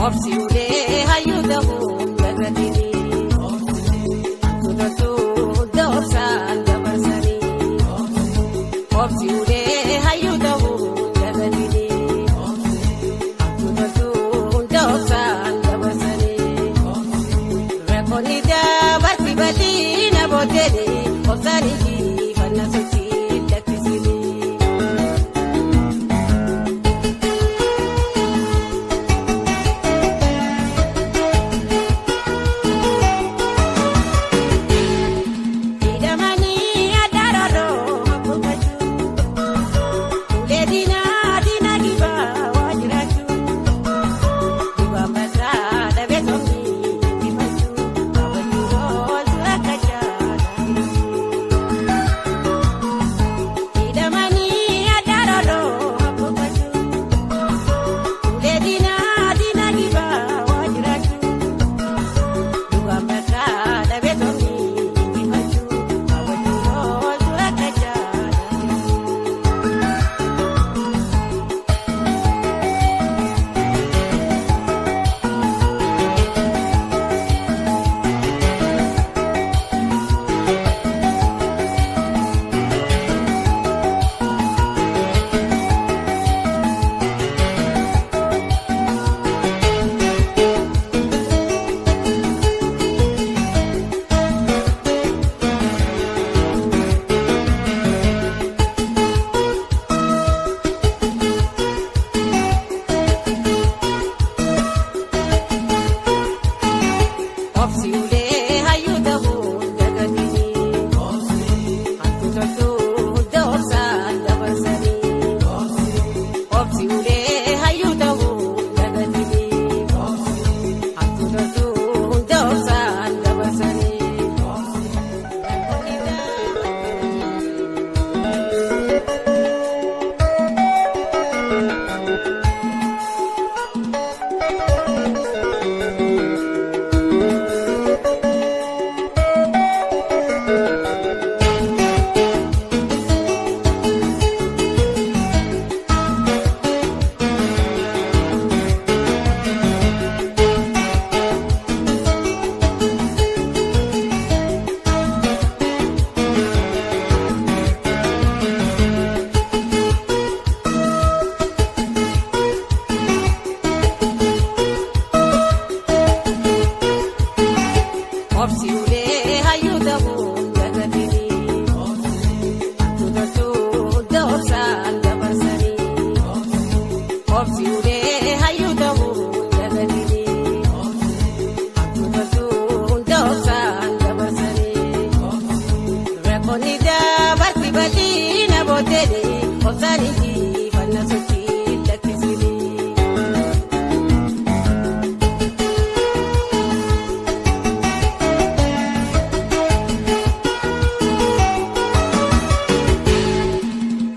Obsi ulee hayyuu ta'uu dagatini. Tutoltuu hunda obsaan dabarsanii. Obsi ulee hayyuu ta'uu dagatini. Tutoltuu hunda obsaan dabarsanii. Rakkoonni dabarsi bal'ina booddeeni obsaanii fanna sochii lakkisini. Hidhamanii addaararoo haguuggachuu. Ulee diinaa diinaa gibaa waa jiraachuu. Dibaan basaa dhabee somni injifachuu. Kabajuu ooltu akka jaalatu. Hidhamanii addaararoo haguuggachuu. Ulee diinaa diinaa gibaa waa jiraachuu. Dibaan basaa dhabee somni injifachuu. Kabajuu ooltu akka jaalatu. Obsi ulee hayyuu ta'uu dagatini. Hantu toltuu hunda obsaan dabarsanii. Obsi ulee hayyuu ta'uu dagatini. Hantu toltuu hunda obsaan dabarsanii. Obsi ulee hayyuu ta'uu dagatini. Tutoltuu hunda obsaan dabarsanii. Obsi ulee hayyuu ta'uu dagatini. Tutoltuu hunda obsaan dabarsanii. Rakkoonni dabarsi bal'ina booddeeni obsaanii fanna sochii lakkisini.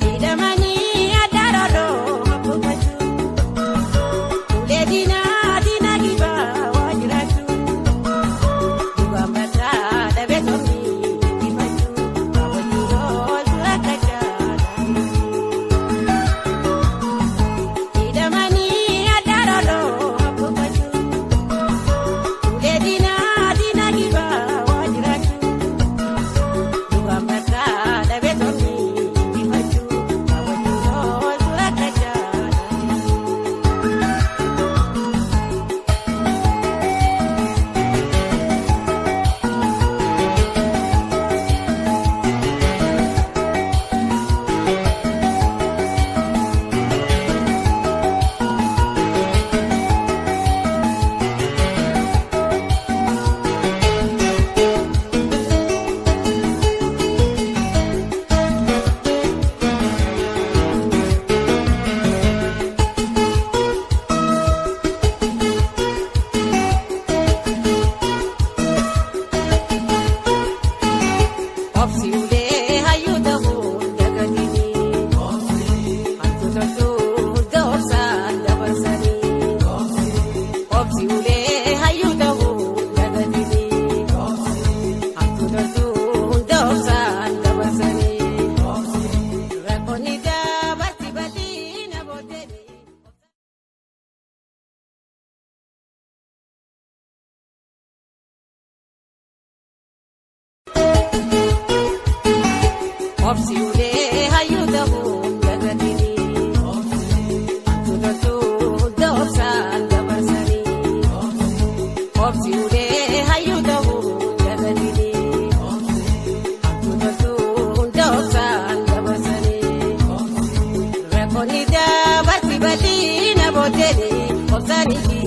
Hidhamanii addaararoo haguuggachuu. Obsi ulee hayyuu ta'uu dagatini. Tutoltuu hunda obsaan dabarsanii. Obsi ulee hayyuu ta'uu dagatini. Tutoltuu hunda obsaan dabarsanii. Rakkoonni dabarsi bal'ina booddeeni obsaanii fi